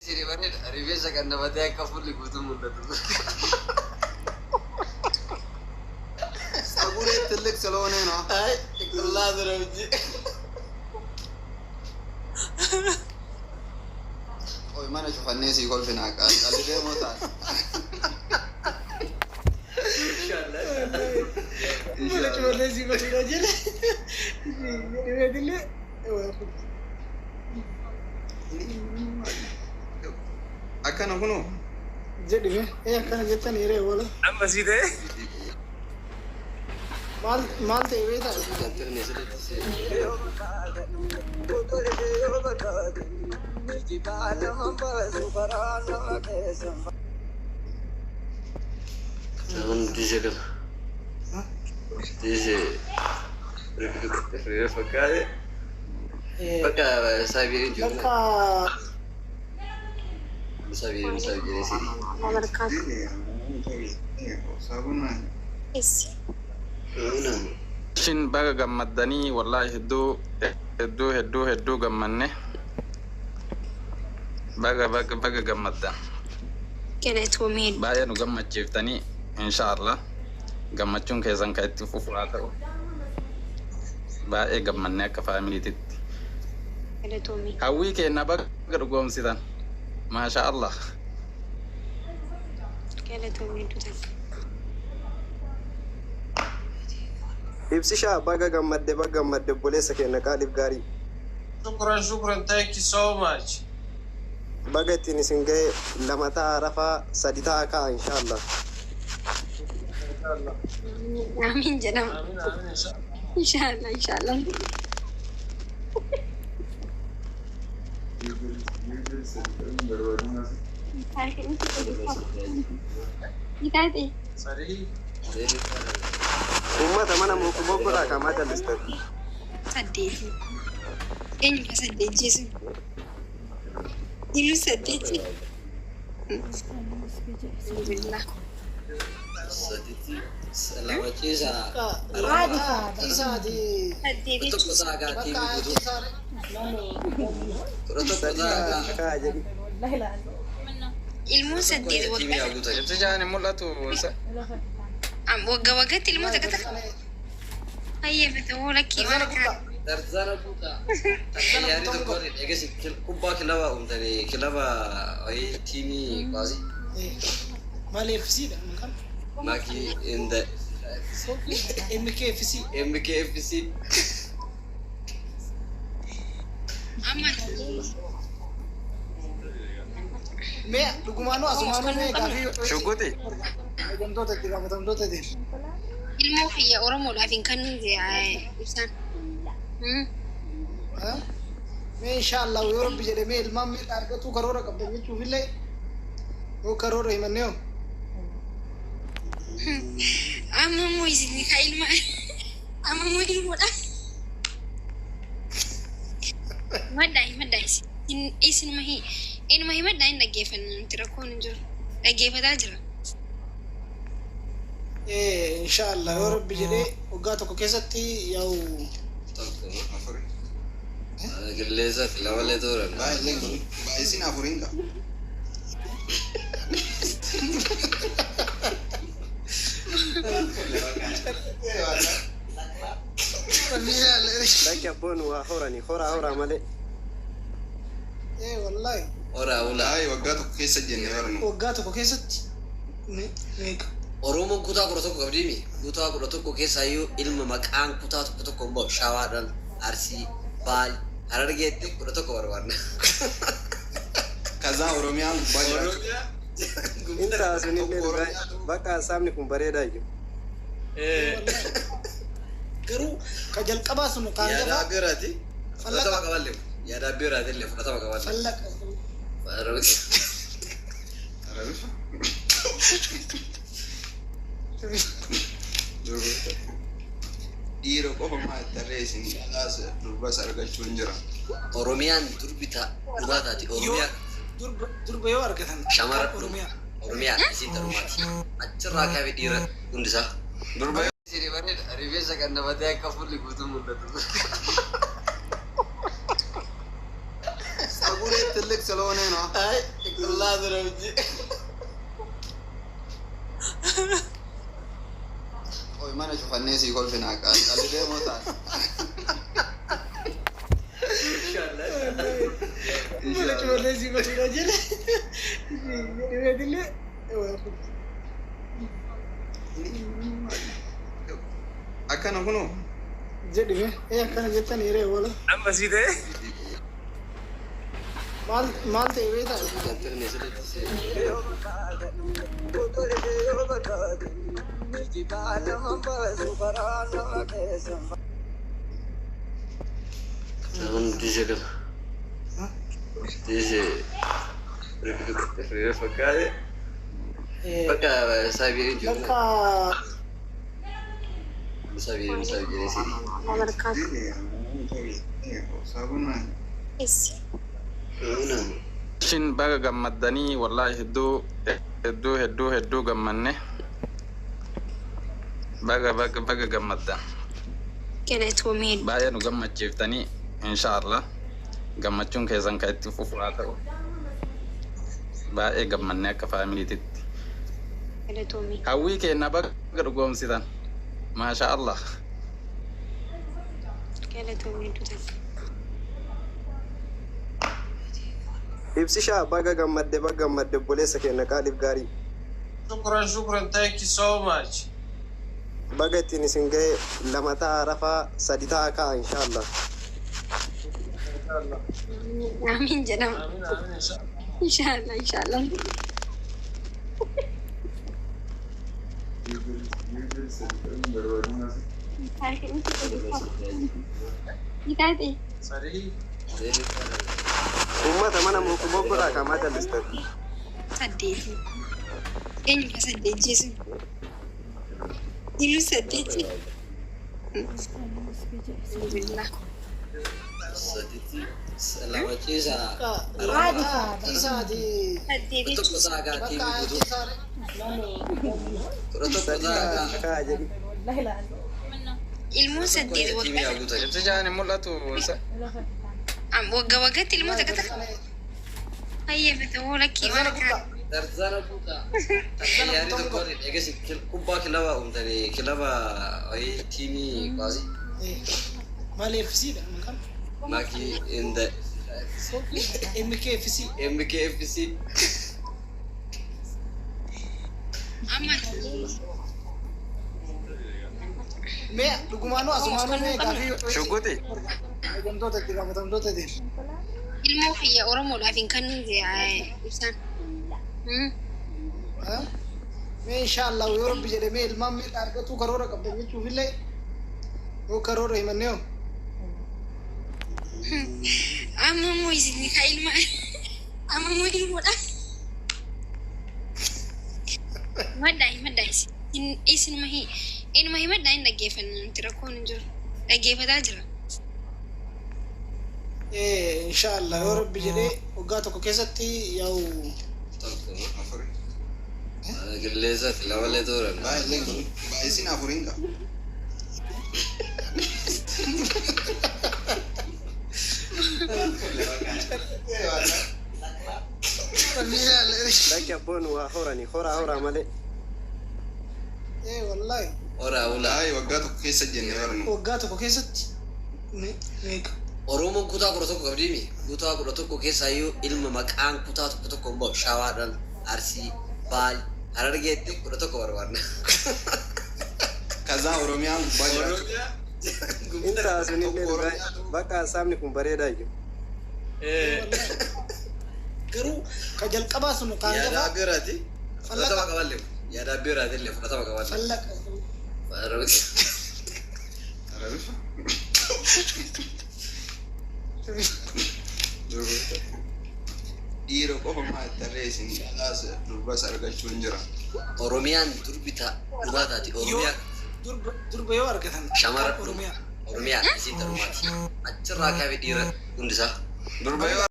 Siri bareeda. Rifeensa kan namatee akka fuulli guutuu mul'atu. ጸጉሬ ትልቅ ስለሆነ ነው። Ay, ጭንቅላት ነው እንጂ። ቆይ mana cufannee sii kolfina qalqallee moo ta'a? Mana cufalee sii godhudha jedhe. Jedheetillee. Akkana kunoo. Jedhime ee akkana jettan hiree wala. Amma sii ta'e. Maal maal ta'e beektaa? Dice kana. Dice. Rifeensa fakkaate. Bakka saabiin jiru. Bakka Saabiin saabiin siri. Wabarakaatu. Saabuna. Eessi. Ishin baga gammaddanii, wallaahi hedduu hedduu hedduu hedduu gammanne. Baga baga baga gammaddan. Galatoomee. Baay'ee nu gammachiiftanii. Insha Allah gammachuun keessan kan itti fufu haa ta'u. Baay'ee gammanne akka faamiliititti. Galatoomee. Hawwii keenya baga dhugoomsitan. Maasha Allah. Galatoomee hedduu takka. Ibsishaa, baga gammadde, baga gammadde, obboleessa keenya qaaliif gaarii. Shukran, shukran, thank you so much. Baga ittiin isin ga'e. Lama ta'a rafaa, sadi ta'a ka'a, inshaallah. Inshallah. Amiin jedhama. Amin, amin, inshallah. Inshaallah, inshaallah. Itaate. Sadii. Uummata mana muku godhaa kamaa callistan. Saddeeti. Eenyudha saddeet jeesu? Iluu saddeeti. Alhamdulillah. Saditti lama ciisaa. Isaati. Saddeet Tokko jechuun saagaa Bakka tiimii guutuu. isaa. 11 Sadi saagaa. ta'a ka'a jedhi. Ilmoo saddeet Tiimii waggaa haa guutan. Ibsishaan hin mul'atu. Waggaa waggaatti ilmoo takka takka fayyadate lakkii waan akkanaa. Tarzana guutaa. Xayyaarii tokko eegas kubbaa kilaba uumtanii, kilaba wayii, tiimii kwaasi. Maal FC dha maqaan? Maki in the MKFC. MKFC. Amma Mee dhugumaanuu asumaanuu mee gaafii Shuguti. eegamtoota itti gaafatamtoota ta'e. Ilmoo kiyya Oromoodhaaf hin kennu ibsaan. Mee inshaallah yoo rabbi jedhe, mee ilmaan meeqa argatu karoora qabdan jechuufillee yoo karoora himannee hoo? Amma immoo isin ka ilma amma immoo ilmoodha. Himadhaa, himadhaa, isin isinuma inuma himadhaa, hin dhaggeeffanna nuti, rakkoon hin jiru. Dhaggeeffataa jira. Ee, inshaallah yoo rabbi jedhee waggaa tokko keessatti yaa'u. Tokko. Afuri. Qilleensa lamallee turan. Baay'een kun baay'isin afuriin qaba. Lakki, abboon waa horani, horaa horaa malee. Ee wallahi. Horaa ulaa. Wallaahi waggaa tokko keessa jenne barnu. Waggaa tokko keessatti meeqa? Oromoon kutaa 11 qabdiimi. Kutaa 11 keessaayyuu ilma maqaan kutaa tokko tokko immoo Shawaadhaan, Arsii, Baal, Harargeetti 11 barbaanna. Kazaa Oromiyaan gubbaa jiraachuu. Intaa sunillee dhugaa, bakka hasaabni kun bareedaa jiru. Garuu ka jalqabaa sun kaan Yaada gafaa abbeeraati. Fudhatama qaballee. Yaada abbeeraati illee fudhatama qaballee. Fallaqa. Arabifa. Dhiira qofa maa tarree isin dhalaas durbas argachuu hin jira. Oromiyaan durbi dhugaa taati. Oromiyaa Durba yoo argatan shamara Oromiyaa. Oromiyaa isiin tarumaati. Achirraa kaafee dhiira hundisaa. Durba Siri bareeda. Rifeensa kan namatee akka fuulli guutuu mul'atu. ጸጉሬ ትልቅ ስለሆነ ነው። አይ ጭንቅላት ነው እንጂ ቆይ mana cufannee sii kolfinaa qalli deemoo ta'a. Mana cufannee sii kolfinaa jedhe. Jedheetillee. Akkana kunoo. Jedhime ee akkana jettan hiree wala. Amma sii ta'e. Maal maal ta'e beektaa? አሁን ዲጄ ገባ ዲጄ በቃ ሳቢሪ Bakka ሳቢሪ ሳቢሪ ሲዲ Ishin baga gammaddanii wallaahi hedduu hedduu hedduu hedduu gammanne baga baga baga gammaddan Galatoomee baay'ee nu gammachiiftanii inshaallah gammachuun keessan kan itti fufu haa ta'u baay'ee gammanne akka faamiliititti galatoomee. hawwii keenna baga dhugoomsitan maasha allah Galatoomee hedduu takka. Ibsishaa baga gammadde baga gammadde obboleessa keenya qaaliif gaarii. Shukran shukran thank you so much. Baga ittiin isin ga'e lama ta'a rafaa sadi ta'a ka'a inshaallah. Amiin jedhama. Amiin amiin inshallah. Inshaallah inshaallah. Itaate. Sadii. Uummata mana mokkoo kamaa jallistan. Saddeeti. Eenyudha saddeet jeesu? Jiru saddeeti. Alhamdulillah. saditti lama ciisa isaati. Saddeet tokko jechuun saagaa Bakka tiimii guutuu isaare. kudha tokko Sadi saagaa ta'a ka'a jedhi. ilmoo saddeet tiimii waggaa haa guutan Ibsishaan hin mul'atu waggaa waggaatti ilmoo takka takka fayyadamte lakkii waan akka Tarzana kutaa. Yaani tokko eegasi kubbaa kilaba uumtanii kilaba wayii tiimii baasi. Maal FC dha maqaan? Maki in the MKFC. MKFC. amma Mee dhugumaanuu asumaanuu mee gaafii Shugguti eegamtoota itti gaafatamtoota ta'e. ilmoo kiyya Oromoodhaaf hin kennu ibsaan. Mee inshaallah yoo rabbi jedhe mee ilmaan meeqa argatu karoora qabdan jechuufillee yoo karoora himannee hoo. Amma immoo isin ka ilma amma immoo ilmoodha. Maddaa himaddaa isinuma inuma himaddaa hin dhaggeeffanna nuti rakkoon hin jiru dhaggeeffataa jira. Ee inshaallah yoo rabbi jedhee waggaa tokko keessatti yaa'u Tokko. Qilleensa lamalee toora. Baay'isin afuriin qaba. Lakki abboon waa horani horaa horaa malee. ee wallaahi Horaa bulaa. Wallaahi waggaa tokko keessa jenne barnu. waggaa tokko keessatti meeqa? Oromoon kutaa kudha tokko qabdiimi. Kutaa kudha tokko keessaayyuu ilma maqaan kutaa tokko tokko hin bahu. Shawaadhaan, Arsii, Baal, Harargeetti kudha tokko barbaadna. Kazaa Oromiyaan gubbaa jiraachuu. Inta sunillee dhugaa bakka hasaabni kun bareedaa jiru. Garuu ka jalqabaa sun kaan Yaada gafaa abbeeraati. Fudhatama qaballee. Yaada abbeeraati illee fudhatama qaballee. fallaqa. Arabifa. Dhiira qofa maa tarree isin dhalaas durbas argachuu hin jira. Oromiyaan durbi dhugaa taati. Oromiyaan Durba yoo argatan shamara Oromiyaa. Oromiyaa isiin tarumaati. Achirraa kaafee dhiira hundisaa. Durba yoo